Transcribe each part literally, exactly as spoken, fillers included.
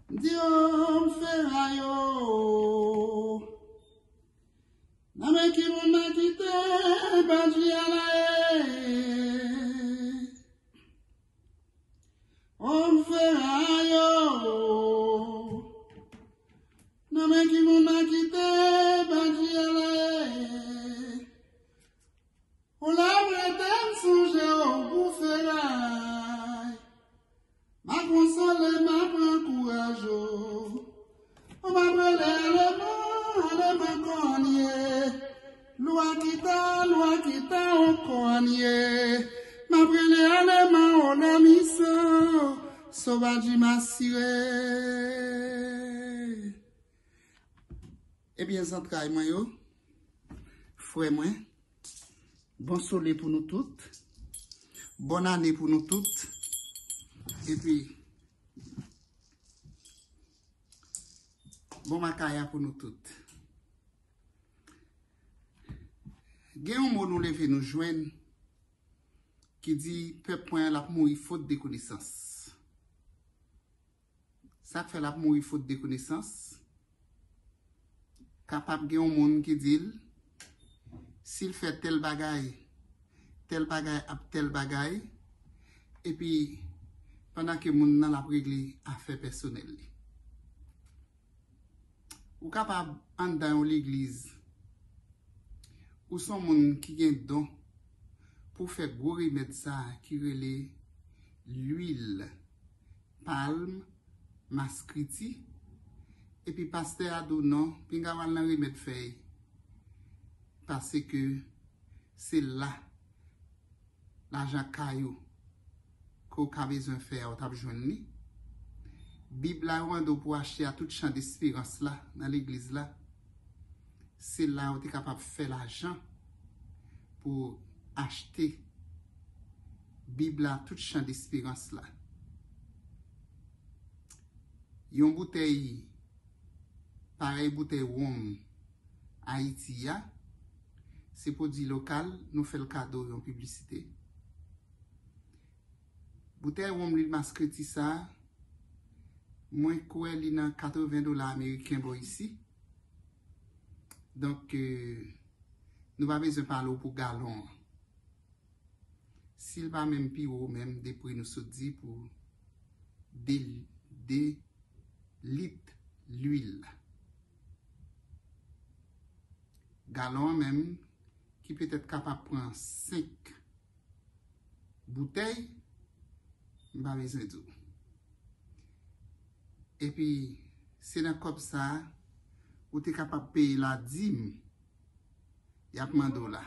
M di yo, m feray o. Nan men ki moun nan kite bandi a la ye? O m feray o. Nan men ki moun nan kite bandi a la ye? Ou lè m rete m sonje w pou feray. M a konsole, m a pran kouraj o. M ap rele aleman, aleman kò an ye. Lwa kita, lwa kita o kò an ye. M ap rele aleman o lamiso. Sovaji masire. Ebyen, zantray mwen yo, frè mwen, bon sole pou nou tout, bòn ane pou nou tout, epi bon makaya pou nou tout. Gen yon mo nou leve nou jwenn ki di pèp mwen an l ap mouri fot de konesans. Sa k fè l ap mouri fot de konesans? Kapab gen yon moun ki di l, si l fè tèl bagay, tèl bagay ap tèl bagay, epi pandan ke moun nan l ap regle afè pèsonèl li. Ou kapab anndan yon legliz, ou se yon moun ki gen don pou fè gwo remèd sa a ki rele lwil palm maskriti, epi pastè a di w non, pinga w al nan remèd fèy, paske se la lajan kay ou ke w ka bezwen fè a, ou t ap jwenn li. Bib la yo mande w pou w achte a tout chan desperans la nan legliz la. Se la ou te kapab fè lajan pou achte Bib la, tout chan desperans la. Yon boutèy, parèy boutèy wonm Ayiti a, se pwodui lokal, nou fè l kado yon piblisite. Boutèy wonm lwil maskreti sa, mwen kwè li nan katreven dola ameriken bò isi. Donk, euh, nou pa bezwen pale w pou galon an. Si l pa menm pi wo menm de pri nou sot di pou de, de lit lwil la. Galon an menm, ki petèt kapab pran senk boutèy, m pa bezwen di w. Epi, se nan kòb sa a, ou te kapab peye ladim y ap mande w la.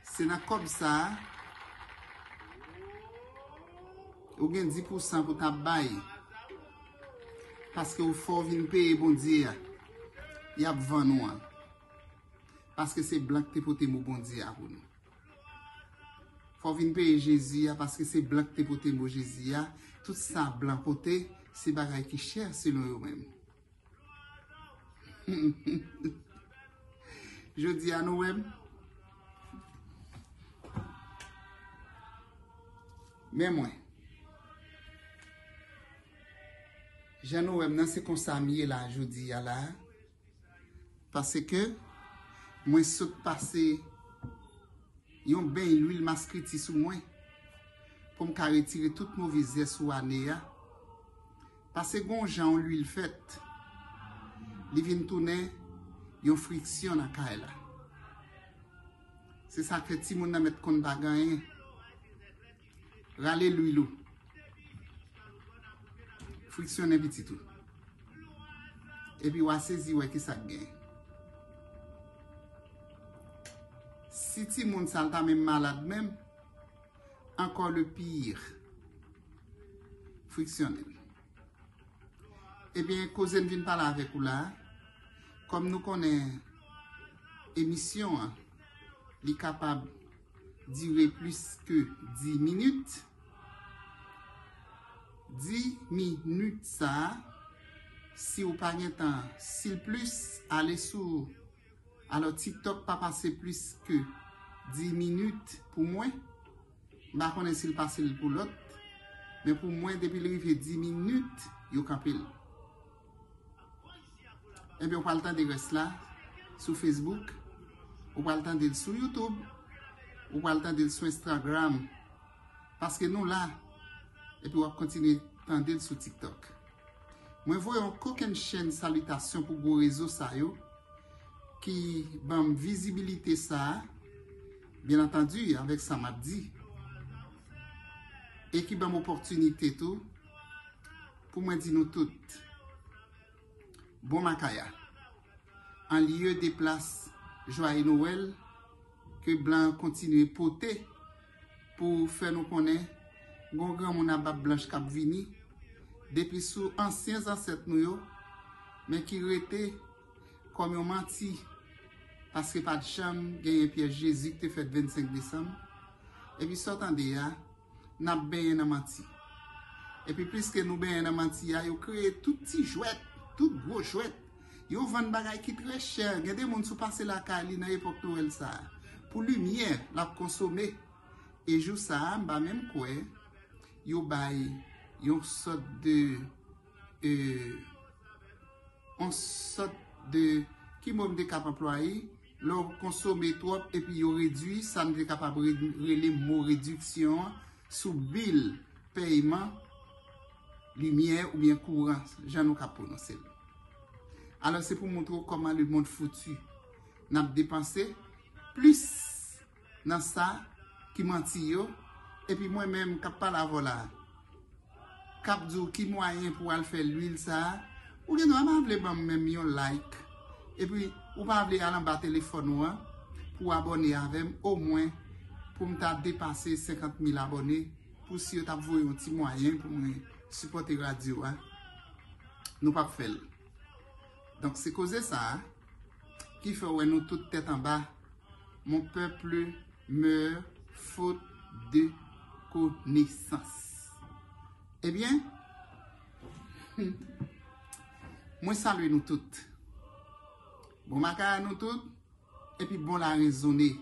Se nan kòb sa a, ou gen dis pousan pou t ap bay. Paske ou fò w vin peye Bondye a, y ap vann ou an. Paske se blan k te pote mo Bondye a pou nou. Fò w vin peye Jezi a, paske se blan k te pote mo Jezi a. Tout sa blan pote, se bagay ki chè selon yo menm. Jodi a, nou wè m. Men mwen. Jan nou wè m nan, se konsa m ye la, jodi a la. Paske mwen sot pase yon beny lwil maskriti sou mwen pou m ka retire tout move zès ou ane a. Paske gon jan yon lwil fèt, li vin tounen yon friksyon nan kay la. Se sa k fè timoun nan mèt konn pa gen anyen. Rale lwil ou. Friksyonnen pitit ou. Epi w a sezi wè kisa k gen. Si timoun sa l ta menm malad menm, encore le pire. Friksyonnen l. Ebyen, koze m vin pale avèk ou la, kòm nou konnen emisyon an, li kapab dire plis ke dis minit. Dis minit sa a, si w pa gen tan, si l plis, ale sou, alò, TikTok pa pase plis ke dis minit pou mwen. M pa konnen si l pase l pou lòt. Men pou mwen, depi l rive dis minit, yo kanpe l. Ebyen, ou pral tande rès la sou Facebook, ou pral tande l sou YouTube, ou pral tande l sou Instagram. Paske nou la, epi w ap kontinye tande l sou TikTok. Mwen voye yon kokennchenn salitasyon pou gwo rezo sa yo ki ban m vizibilite sa a, byen antandi, avèk sa m ap di, e ki ban m opòtinite tou pou mwen di nou tout, bon makaya. An lye de plas Jwaye Nwèl, ke blan an kontinye pote pou fè nou konnen gon granmoun a bab blanch k ap vini depi sou ansyen zansèt nou yo, men ki rete kòm yon manti, paske pa t janm genyen pyès Jezi ki te fèt vennsenk desanm. Epi sa w tande a, n ap benyen nan manti. Epi pliske nou benyen nan manti a, yo kreye tout ti jwèt, tout gwo jwèt. Yo vann bagay ki trè chè. Gen de moun, si w pase lakay li nan epòk Nwèl sa a, pou limyè l ap konsome. E jou sa a, m pa menm kwè yo bay yon sòt de, e, yon sòt de, ki mo m te kab anplwaye, lè w konsome twòp epi yo redui, sa n te kapab re-, rele mo rediksyon an sou bil pèyman limyè oubyen kouran, jan nou ka pwononse l. Alò, se pou montre w kòman lemonn fouti. N ap depanse plis nan sa ki manti yo, epi mwen menm k ap pale avè w la, k ap di w ki mwayen pou w al fè lwil sa a, ou gen dwa pa vle ban m menm yon like, epi ou pa vle al anba telefòn ou an pou w abòne avè m, omwen pou m ta depase senkant mil abòne, pou si yo t ap voye yon ti mwayen pou mwen sipòte radyo a, nou p ap fè l. Donk, se koze sa a ki fè w wè nou tout tèt anba. Mon peuple meurt faute de connaissance. Ebyen, mwen salye nou tout. Bon makaya nou tout, epi bon larezone.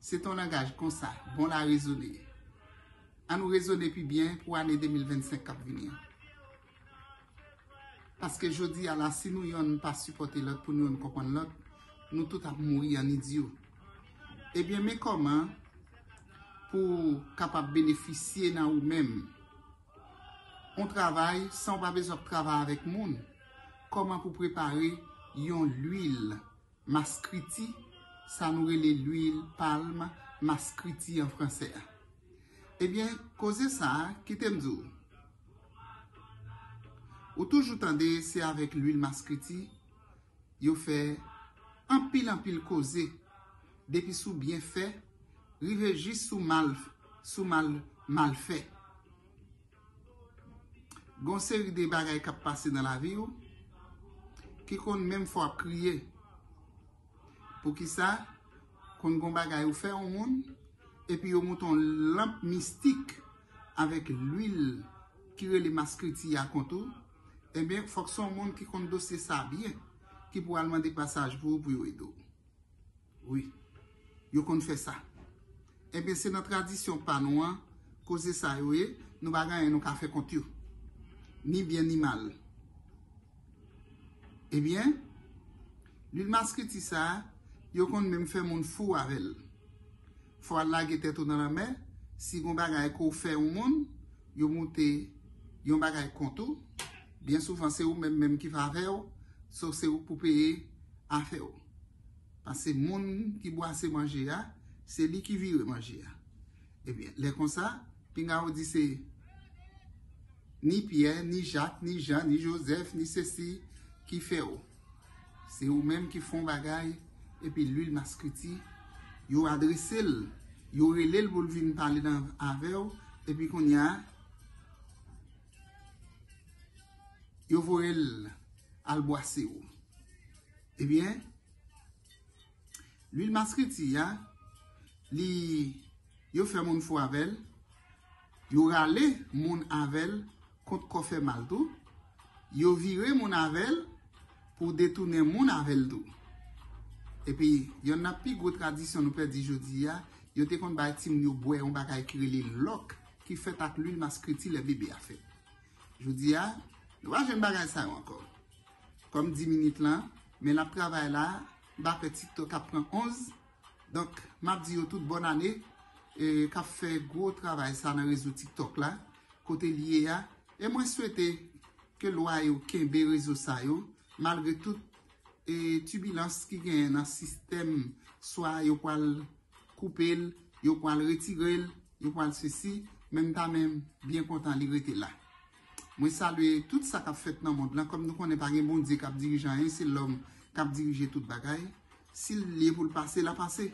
Se ton langaj konsa, bon larezone. An nou rezone pi byen pou ane de mil vennsenk k ap vini an. Paske jodi a la, si nou yonn pa sipòte lòt pou nou yonn konprann lòt, nou tout ap mouri an idyo. Ebyen, men kòman pou w kapab benefisye nan ou menm. On travay san w pa bezwen ap travay avèk moun. Kòman pou prepare yon lwil maskriti, sa nou rele lwil palm maskriti an fransè a. Ebyen, koze sa a, kite m di w. Ou toujou tande se avèk lwil maskriti yo fè anpil, anpil koze, depi sou byen fè, rive jis sou mal, sou mal, mal fè. Gon seri de bagay k ap pase nan lavi w, ki konn menm fè w ap kriye. Poukisa? Konn gon bagay ou fè yon moun, epi yo moute yon lanp mistik avèk lwil ki rele maskriti a kont ou, ebyen, fòk se yon moun ki konn dosye sa byen, ki pou al mande pasaj pou ou, pou yo ede w. Wi, yo konn fè sa. Ebyen, se nan tradisyon pa nou an, koze sa yo ye, nou pa gen anyen nou ka fè kont yo. Ni byen, ni mal. Ebyen, lwil maskriti sa a, yo konn menm fè moun fou avè l. Fò w al lage tèt ou nan lanmè, si gon bagay ke w fè yon moun, yo moute yon bagay kont ou, byen souvan se ou menm menm ki favè w, so se ou k pou peye afè w. Paske moun ki bwase manje a, se li ki vire manje a. Ebyen, lè konsa, pinga w di se ni Pyè, ni Jak, ni Jan, ni Jozèf, ni sesi ki fè w. Se ou menm ki fè yon bagay, epi lwil maskriti, yo adrese l, yo rele l pou l vin pale nan, avè w, epi kounye a, yo voye l al bwase w. Ebyen, lwil maskriti a, li, yo fè moun fou avè l, yo rale moun avè l kont kò fè mal tou, yo vire moun avè l pou detounen moun avè l tou. Epi, yonn nan pi gwo tradisyon nou pèdi jodi a, yo te konn bay timoun yo bwè yon bagay ki rele lòk, ki fèt ak lwil maskreti lè bebe a fèt. Jodi a, nou pa jwenn bagay sa yo ankò. Kòm di minit lan, men l ap travay la, m pa kwè TikTok ap pran onz. Donk, m ap di yo tout bòn ane, e, k ap fè gwo travay sa nan rezo TikTok la, kote l ye a. E mwen swete ke lwa yo kenbe rezo sa yo, malgre tout, e, tibilans ki genyen nan sistèm, swa yo pral koupe l, yo pral retire l, yo pral sesi, men m ta menm byen kontan li rete la. Mwen salye tout sa k ap fèt nan mond lan, kòm nou konnen pa gen Bondye k ap dirije anyen, se lòm k ap dirije tout bagay. Si l ye pou l pase, l a pase.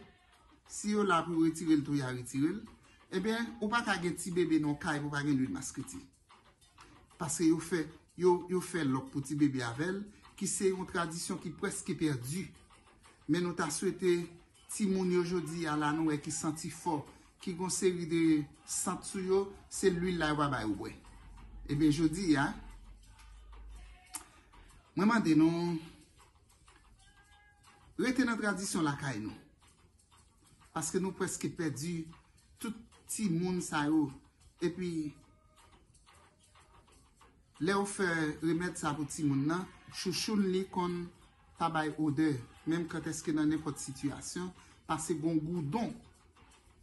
Si yo la pou yo retire l tou, y a retire l. Ebyen, ou pa ka gen ti bebe nan kay pou pa gen lwil maskreti. Paske yo fè, yo, yo fè lòk pou ti bebe avè l, ki se yon tradisyon ki prèske pèdi. Men nou ta swete timoun yo jodi a la, nou wè ki santi fò, ki gon seri de sant sou yo, se lwil la yo pa ba yo bwè. Ebyen, jodi a, mwen mande nou, rete nan tradisyon lakay nou. Paske nou prèske pèdi tout timoun sa yo. Epi, lè yo fè remèd sa pou timoun nan, chouchoun li konn pa bay odè, menm kantèske nan nenpòt sitiyasyon, paske gon goudon.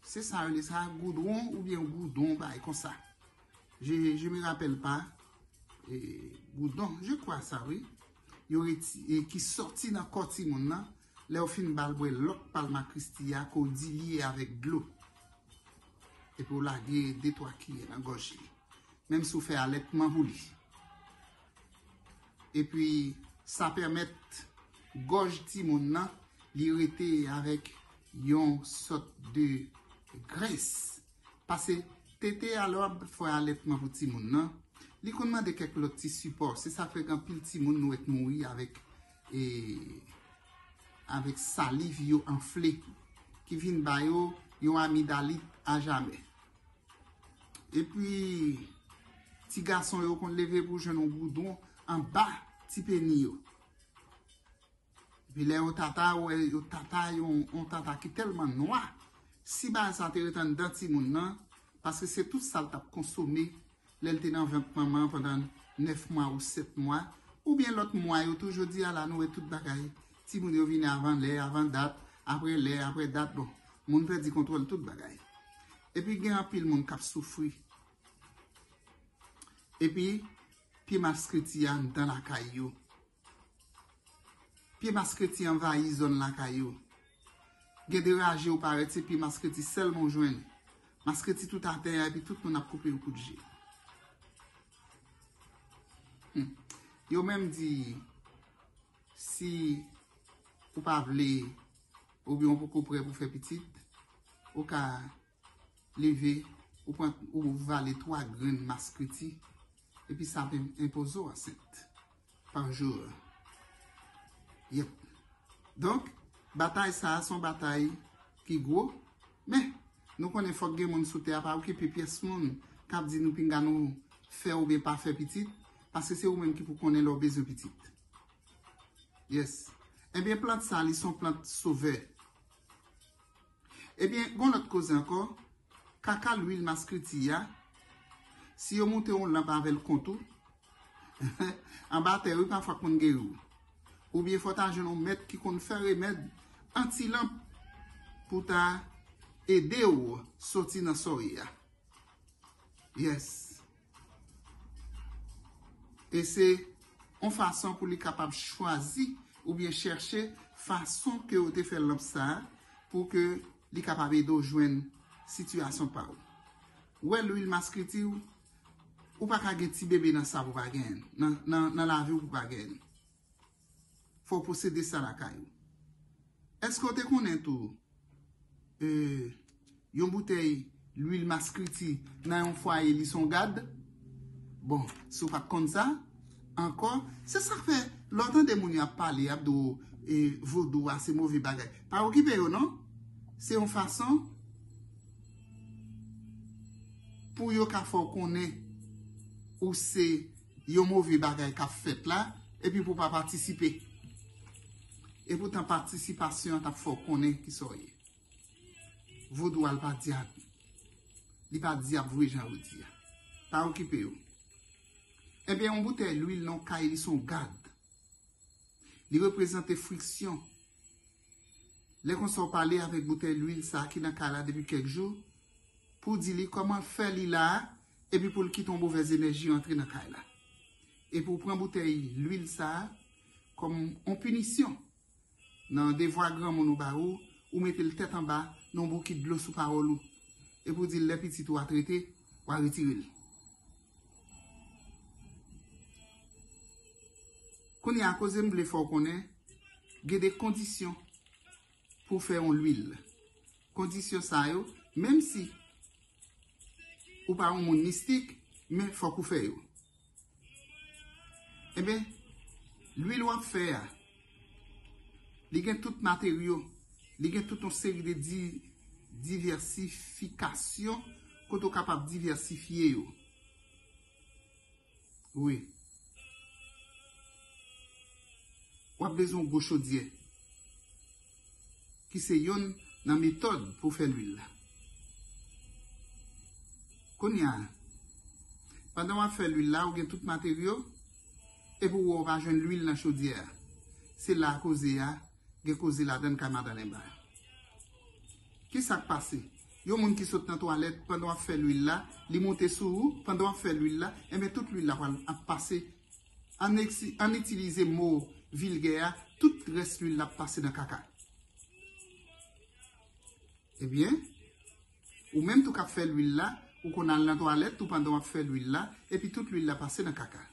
Se sa yo rele sa, goudwon oubyen goudon, bagay konsa. Je, je me rappelle pas. E, goudon, je crois ça, oui. Yo reti, e, ki sòti nan kò timoun nan, lè yo fin ba l bwè lòk palmakristi a, ke w dilye avèk dlo. Epi w lage de twa kiyè nan gòj li. Menm si w fè alètman pou li. Epi, sa pèmèt gòj timoun nan, li rete avèk yon sòt de grès. Paske tete a, lè w ap fè alètman pou timoun nan, li konn mande kèk lòt ti sipò. Se sa k fè gen anpil timoun nou wè k mouri avèk, e, avèk saliv yo anfle, ki vin ba yo yon amidalit ajamè. Epi, ti gason yo konn leve pou jwenn yon goudwon anba ti peni yo. Epi lè yo tata, ou wè yo tata yon, yon tata ki tèlman nwa. Si bagay sa te ret anndan timoun nan, paske se tout sa l t ap konsome lè l te nan vant manman an pandan nèf mwa ou sèt mwa, oubyen lòt mwa yo tou, jodi a la, nou wè tout bagay. Timoun yo vini avan lè, avan dat, apre lè, apre dat, bon, moun pèdi kontwòl tout bagay. Epi gen anpil moun k ap soufri. Epi, pye maskreti a anndan lakay yo. Pye maskreti anvayi zòn lakay yo. Gen de raje ou parèt, se pye maskreti sèlman ou jwenn. Maskreti tout atè a, epi tout moun ap koupe yo kout je. Hmm. Yo menm di, si ou pa vle, oubyen ou poko prè pou fè pitit, ou ka leve, ou pran, ou vale twa grenn maskreti, epi sa ap en-, enpoze w ansent pa jou. Yep. Donk, batay sa a se yon batay ki gwo, men nou konnen fòk gen moun sou tè a, pa okipe pyès moun k ap di nou pinga nou fè oubyen pa fè pitit, paske se ou menm ki pou konnen lè w bezwen pitit. Yes. Ebyen, plant sa, li se yon plant sovè. Ebyen, gon lòt koze ankò, kaka lwil maskriti a, si yo moute yon lanp avè l kont ou, anba tè, wi, pafwa k konn geri w. Oubyen fò w ta jwenn yon mèt ki konn fè remèd anti-lanp pou ta ede w soti nan sa w ye a. Yes. E se yon fason pou li kapab chwazi oubyen chèche fason ke ou te fè lanp sa a pou ke li kapab ede w jwenn sitiyasyon pa w. Ou wè lwil maskriti w, ou pa ka gen ti bebe nan sa pou pa genyen l, nan, nan, nan lavi w pou pa genyen l. Fò w posede sa lakay ou. Èske w te konnen tou, e, yon boutèy lwil maskriti nan yon fwaye li se yon gad? Bon, si w pa t konn sa ankò, se sa k fè lè w tande moun yo ap pale, y ap di w, e, vodou a se move bagay. Pa okipe yo non. Se yon fason pou yo ka fè w konnen ou se yon move bagay k ap fèt la, epi pou w pa patisipe. Epoutan patisipasyon an t ap fè w konnen kisa w ye. Vodou a l pa dyab. Li pa di ap vre jan yo di a. Pa okipe yo. Ebyen, yon boutèy lwil nan yon kay, li se yon gad. Li reprezante friksyon. Lè konsa w pale avèk boutèy lwil sa a ki nan kay la depi kèk jou, pou w di li kòman l fè li la a, epi pou l kite yon movèz enèji rantre nan kay la. Epi w pran boutèy lwil sa a kòm yon pinisyon. Nan devwa granmoun ou ba ou, ou mete l tèt anba nan yon bokit dlo sou pawòl ou. Epi w di l lè pitit ou a trete, w a retire l. Kounye a, koze m vle fè w konnen, gen de kondisyon pou w fè yon lwil. Kondisyon sa yo, menm si ou pa yon moun mistik, men fòk ou fè yo. Ebyen, lwil w ap fè a, li gen tout materyo, li gen tout yon seri de di, divèsifikasyon kote w kapab divèsifye yo. Wi. W ap bezwen yon gwo chodyè, ki se yonn nan metòd pou fè lwil la. Kounye a, pandan w ap fè lwil la, ou gen tout materyo, epi w wè w pa jwenn lwil nan chodyè a. Se la koze a, gen koze ladan l kay madan Lenba. Ki sa k pase? Yon moun ki sot nan twalèt, pandan w ap fè lwil la, li monte sou ou, pandan w ap fè lwil la, enben tout lwil la pral ap pase. Ann eksi-, ann itilize mo vilgè a, tout rès lwil la ap pase nan kaka. Ebyen, ou menm tou k ap fè lwil la, ou konn al nan twalèt tou pandan w ap fè lwil la, epi tout lwil la pase nan kaka.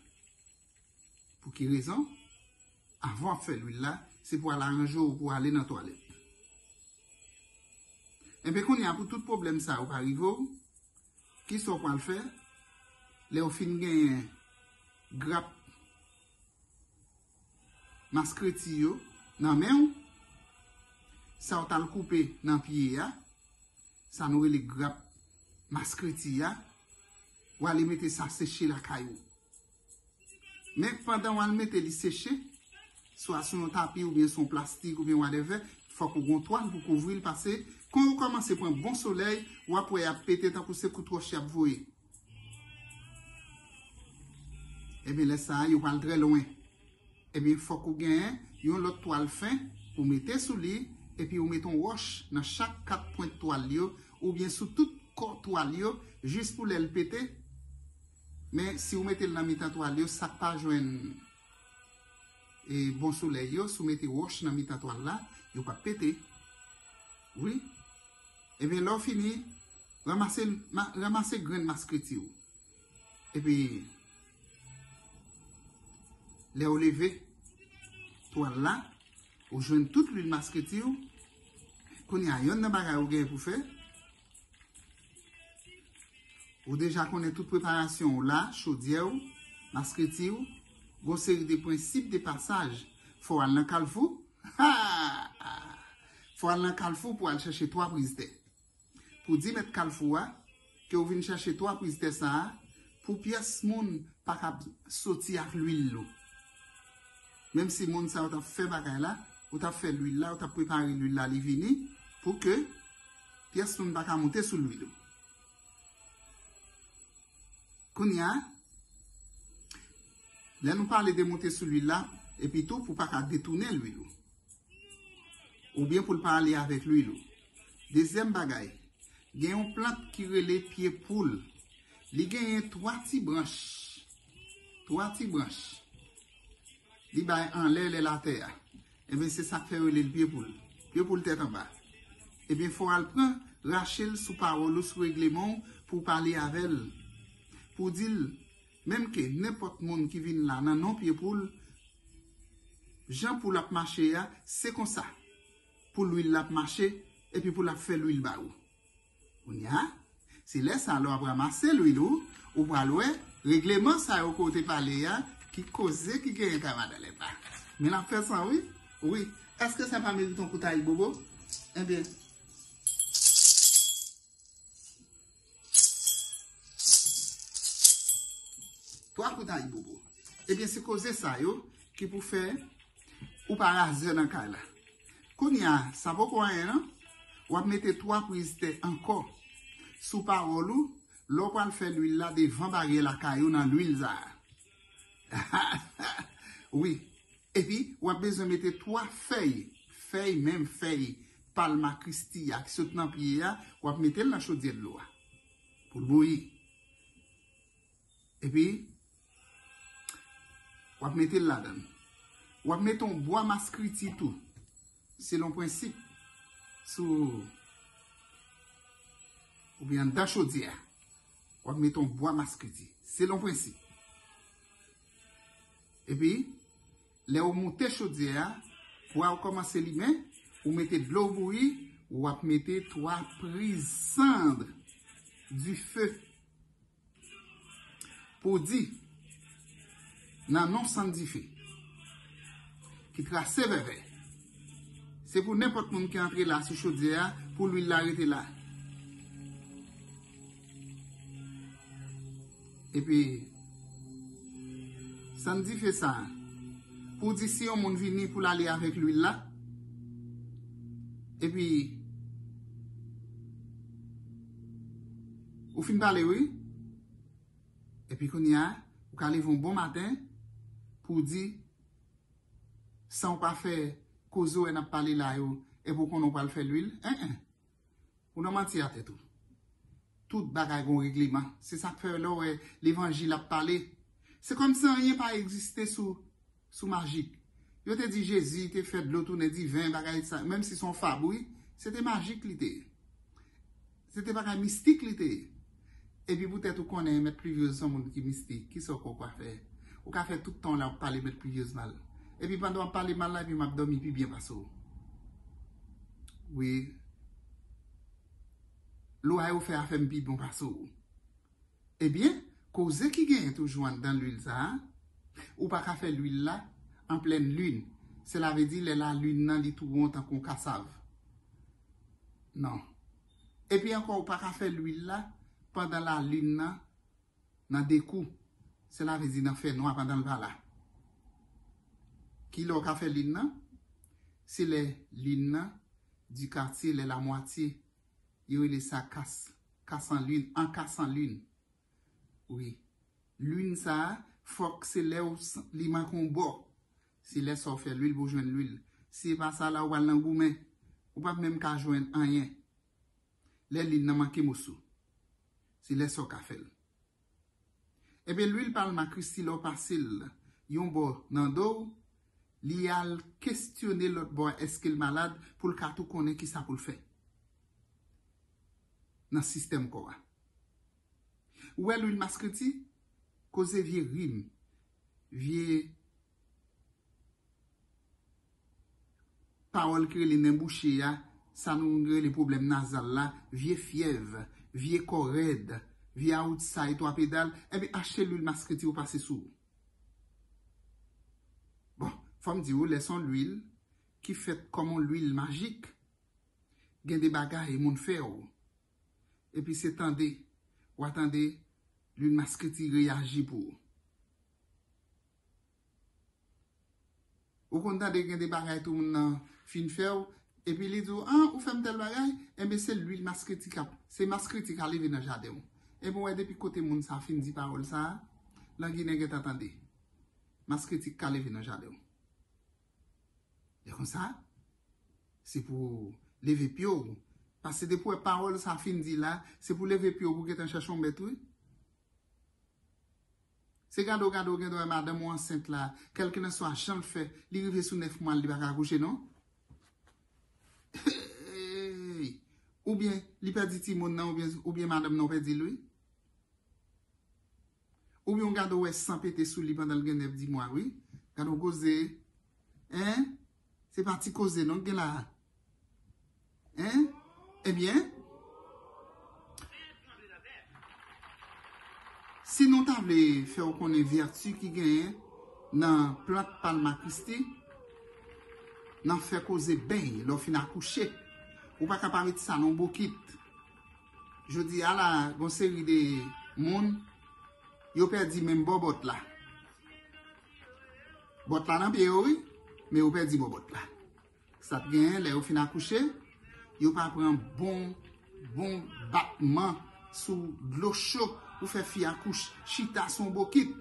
Pou ki rezon? Avan w ap fè lwil la, se pou al aranje w pou w ale nan twalèt. Enben, kounye a, pou tout pwoblèm sa yo pa rive w, kisa w pral fè? Lè w fin genyen grap maskreti yo nan men w, sa w t al koupe nan pye a, sa nou rele grap maskreti a, w ale mete sa seche lakay ou. Men pandan w al mete li seche, swa sou yon tapi oubyen sou yon plastik oubyen whatever, fòk ou gen yon twal pou kouvri l, paske kan yo kòmanse pran bon solèy, w ap wè y ap pete tankou se kout wòch y ap voye. Ebyen, lè sa a, yo pral trè lwen. Ebyen, fòk ou genyen yon lòt twal fen pou mete sou li, epi ou mete yon wòch nan chak kat pwent twal yo, oubyen sou tout kò twal yo, jis pou lè l pete. Men, si ou mete l nan mitan twal yo, sa k pa jwenn, e, bon solèy yo, si w mete wòch nan mitan twal la, yo p ap pete. Wi. Ebyen, lè w fini, ranmase, ma-, ranmase grenn maskreti w. Epi, lè w leve twal la, ou jwenn tout lwil maskreti w. Kounye a, yonn nan bagay ou genyen pou fè, ou deja konnen tout preparasyon w la, chodyè w, maskreti w, gon seri de prensip de pasaj. Fò w al nan Kalfou. Ha! Fò w al nan Kalfou pou w al chèche twa priz tè. Pou di mèt Kalfou a ke w vin chèche twa priz tè sa a pou pyès moun pa ka soti ak lwil ou. Menm si moun sa yo t ap fè bagay la, ou t ap fè lwil la, ou t ap prepare lwil la, li vini, pou ke pyès moun pa ka monte sou lwil ou. Kounye a, lè nou pale de monte sou lwil la, epi tou pou pa ka detounen lwil ou. Oubyen pou l pa ale avèk lwil ou. Dezyèm bagay, gen yon plant ki rele pye poul. Li genyen twa ti branch. Twa ti branch. Li bay anlè lè latè a. Ebyen, se sa k fè yo rele l pye poul. Pye poul tèt anba. Ebyen, fò w al pran, rache l sou pawòl ou, sou regleman w, pou w pale avè l. Pou w di l, menm ke nenpòt moun ki vin la nan non pye poul, jan poul ap mache a, se konsa pou lwil la ap mache, epi pou l ap fè lwil ba ou. Kounye a, se lè sa a lè w ap ranmase lwil ou, ou pral wè regleman sa yo ke w te pale a, ki koze ki genyen kay madan Lenba. Men l ap fè san, wi. Wi. Èske sa pa merite yon kout ayibobo? Ebyen, twa kout ayibobo. Ebyen, se koze sa yo ki pou fè ou pa razè nan kay la. Kounye a, sa poko anyen non. W ap mete twa priz tè ankò. sou pawòl ou, lè w pral fè lwil la devan baryè lakay ou nan lwil sa a. Wi. Epi, w ap bezwen mete twa fèy, fèy, menm fèy palma kristi a ki sot nan pye a, w ap mete l nan chodyè dlo a pou l bouyi. Epi, w ap mete l ladan l. W ap mete yon bwa maskriti tou, selon prensip, sou, oubyen anndan chodyè a. W ap mete yon bwa maskriti, selon prensip. Epi, lè w moute chodyè a, bwa a kòmanse limen, ou mete dlo bouyi, w ap mete twa priz sand dife pou di nan non sand dife ki trase vèvè. Se pou nenpòt moun ki antre la sou chodyè a, pou lwil la rete la. Epi, sand dife sa a, pou di si yon moun vini pou l ale avèk lwil la, epi, ou fin pale, wi. Epi kounye a, ou ka leve yon bon maten pou w di, san w pa fè koze w wè n ap pale la yo, epi w konnen w pral fè lwil, en, en. Ou nan manti a tèt ou. Tout bagay gon regleman. Se sa k fè lè w wè levanjil ap pale, se kòmsi anyen pa egziste sou, sou majik. Yo te di Jezi te fè dlo tounen diven, bagay sa, menm si se yon fab, wi, se te majik li te ye. Se te bagay mistik li te ye. Epi poutèt ou konnen Mèt Plivyez se yon moun ki mistik, kisa w kwè w ka fè? Ou ka fè tout tan w la w ap pale Mèt Plivyez mal. Epi pandan w ap pale mal la, epi m ap dòmi pi byen pase w. Wi. Lwa yo fè afè m pi bon pase w. Ebyen, koze ki genyen toujou anndan lwil sa a, ou pa ka fè lwil la an plèn lin. Sela vle di lè lalin nan li tou won tankou yon kasav. Non. Epi ankò, ou pa ka fè lwil la pandan lalin nan nan de kou. Sela vle di nan fènwa pandan l pa la. Ki lè w ka fè lin nan? Se lè lin nan di katye, lè lamwatye. Yo rele sa kas, kas an lin, an kas an lin. Wi. Lin sa a, fòk se lè w s-, li manke yon bò. Se lè sa w fè lwil pou w jwenn lwil. Si se pa sa la, ou pral nan goumen. Ou p ap menm ka jwenn anyen. Lè lin nan manke moso. Se lè sa w ka fè l. Ebyen, lwil palma kristi, lè w pase l yon bò nan do w, li al kesyone lòt bò a èske l malad pou l ka tou konnen kisa pou l fè nan sistèm kò a. Ou wè lwil maskriti? Koze vye rim, vye pawòl ki rele nen bouche a, sa nou rele pwoblèm nazal la, vye fyèv, vye kò rèd, vye outside twa pedal, ebyen achte lwil maskriti ou pase sou ou. Bon, fò m di w, lè se yon lwil ki fèt kòm yon lwil majik, gen de bagay moun fè w. Epi se tande, w a tande lwil maskriti reyaji pou ou. Ou konn tande gen de bagay tou moun nan fin fè w, epi li di w, an, ou fè m tèl bagay, enben se lwil maskriti k ap, se maskriti k a leve nan jaden w. Enben w wè depi kote moun sa fin di pawòl sa a, Langinen gentan tande. Maskriti k ka leve nan jaden w. E konsa, se pou leve pye w. Paske depi w wè pawòl sa fin di la, se pou leve pye w pou gentan chèche yon mèt, wi. Se gade w, gade w, gen dwa madanm ou ansent la, kèlkelanswa jan l fè, li rive sou nèf mwa l, li pa ka akouche, non? Hey! Oubyen, li pèdi timoun nan, oubyen, oubyen madanm nan pèdi l, wi. Oubyen w gade w wè san pete sou li pandan l gen nèf di mwa, wi. Gade w koze. Hein? Se pa ti koze non k gen la a. Hein? Ebyen, si nou ta vle fè w konnen vèti ki genyen nan plant palma kristi, nan fè koze beny lè w fin akouche, ou pa ka pa met sa nan bokit. Jodi a la, gon seri de moun, yo pèdi menm bòbòt la. Bòt la nan pye yo, wi, men yo pèdi bòbòt la. Sa t genyen, lè yo fin akouche, yo pa pran bon, bon batman sou dlo cho pou fè fi a kouche chita sou yon bokit.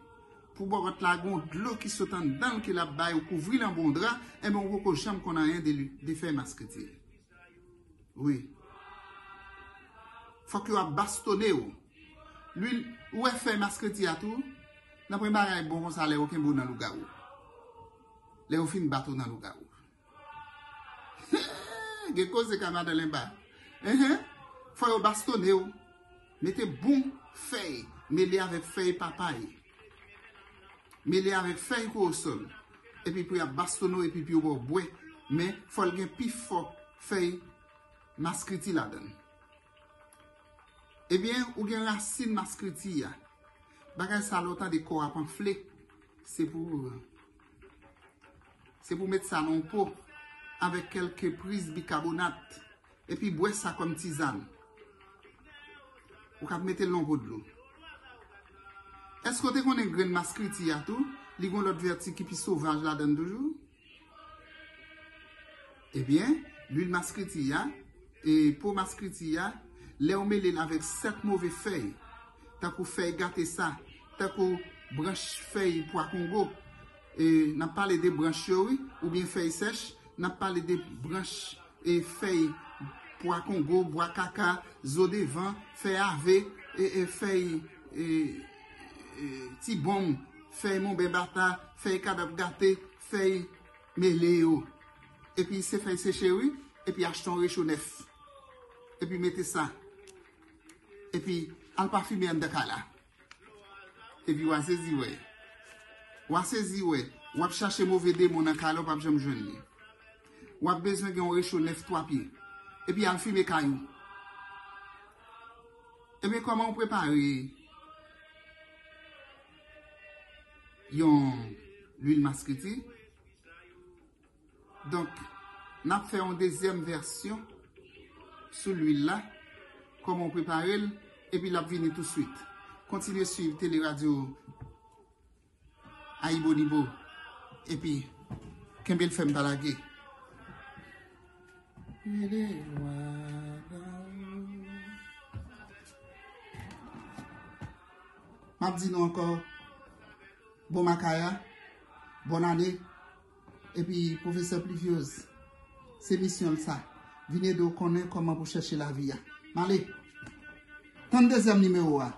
Pou bòbòt la gen yon dlo ki sot anndan l ke l ap bay ou kouvri l anba yon dra, enben ou poko janm konn anyen de, li- de fèy maskriti. Wi. Fòk yo ap bastone w. Lwil, ou wè fèy maskriti a tou, nan premye bagay bon konsa lè yo kenbe w nan lougawou. Lè yo fin bat ou nan lougawou. Gen koze ka madan Lenba. Enhen. Fò yo bastone w. Mete bon fèy, mele avèk fèy papay. Mele avèk fèy kowosòl. Epi pou y ap bastone w epi pou yo ba w bwè. Men fò l gen pi fò fèy maskriti ladan l. Ebyen, ou gen rasin maskriti a. Bagay sa lè w tande kò w ap anfle, se pou se pou met sa nan yon po avèk kèlke priz bikabonat, epi bwè sa kòm tizàn. Ou kab mete l nan yon po dlo. Èske w te konnen grenn maskriti a tou, li gen yon lòt vèti ki pi sovaj ladan l toujou? Ebyen, lwil maskriti a, e po maskriti a, lè w mele l avèk sèt move fèy, tankou fèy gate sa, tankou branch fèy pwa kongo, e, n ap pale de branch yo, wi, oubyen fèy sèch, n ap pale de branch, e, fèy pwa kongo, bwa kaka, zo devan, fèy ave, e, e, fèy, e, e, ti bonm, fèy monbè bata, fèy kadav gate, fèy mele yo. Epi se fèy seche, wi. Epi achte yon recho nèf. Epi mete sa. Epi al pafime anndan kay la. Epi w a sezi wè. W a sezi wè. W ap chache move demon nan kay la, w p ap janm jwenn li. W ap bezwen gen yon recho nèf twa pye. Epi al fime kay ou. Ebyen, kòman w prepare yon lwil maskriti? Donk, n ap fè yon dezyèm vèsyon sou lwil la, kòman w prepare l, epi l ap vini touswit. Kontinye swiv Tele Radyo Ayibonibo, epi kenbe l fèm, pa lage. M ap di nou ankò, bon makaya, bòn ane, epi pwofesè Pluviose, se misyon l sa, vin ede w konnen kòman pou chèche lavi a. M ale, tann dezyèm nimewo a.